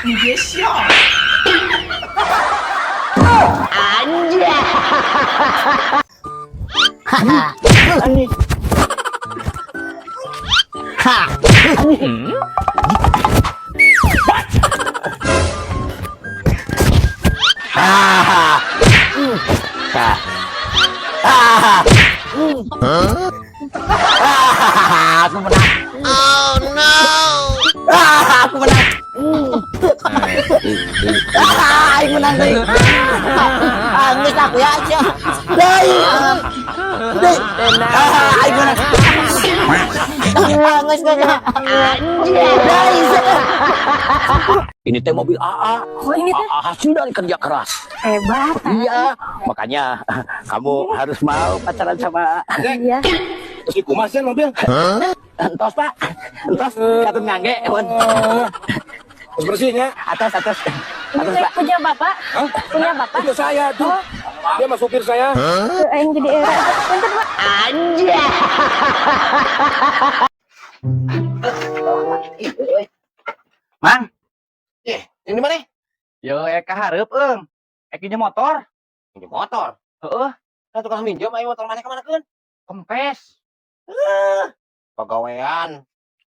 你别笑。 Haha. Ha. Ha. Ha. Ah, aku menang. Oh no. Ah, aku menang. Ah, aing menang deui. Ah, geus aku ya aja. Deui. Deui. Ah, aing menang. Ah, geus geus. Deui. Ini teh mobil AA. Oh, ini teh AA hasil dari kerja keras. Hebat. Iya, makanya kamu harus mau pacaran sama Iya. Terus kumaha sih mobil? Entos, Pak. Entos katun ngangge, Wan. Terus bersihnya. Atas, atas. Ini Atas, teh Pak. punya bapak? Hah? Punya bapak? Itu saya tuh. Dia mah supir saya. Tuh, aing jadi era. Punten, Pak. Mang, Eh, ini mana? yo ka hareup eung. Ek minjem motor. Minjem motor. Heeh, Nah, tukang minjem ayo motor mana kemana keun? Kempes. Pagawean.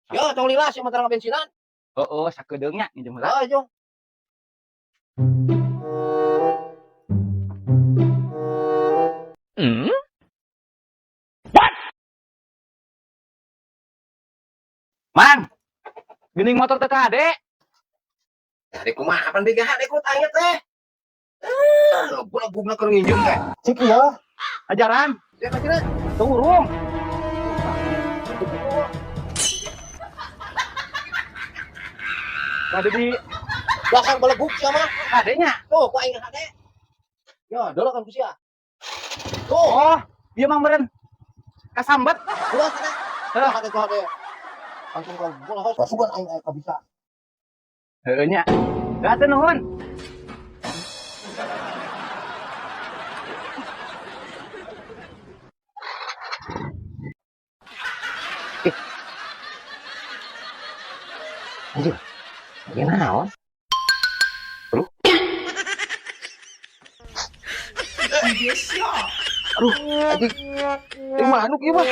Yo, tong lila sih motor bensinan. Heeh, sakedeung nya minjem heula. Oh, yo. Mang. Geuning motor teh hade. Dari kumaha kapan bega hade ku tanya teh. Eh, gua keur nginjem teh. Cik ieu. Ajaran, Ya kira. turung. Tadi di Belakang beleguk sia mah. hadenya. Tuh, ku aing hade. Yo, dolo kan ku sia. Tuh, Oh, ieu mah meureun kasambet. ulah sana. Heuh. Hade tuh hade. Langsung ke gua harus sugan aing aya bisa. Heueuh nya. Da teu nuhun. Anjir. Ini naon? 你别笑。 Aduh, anjing. Ini manuk ieu mah.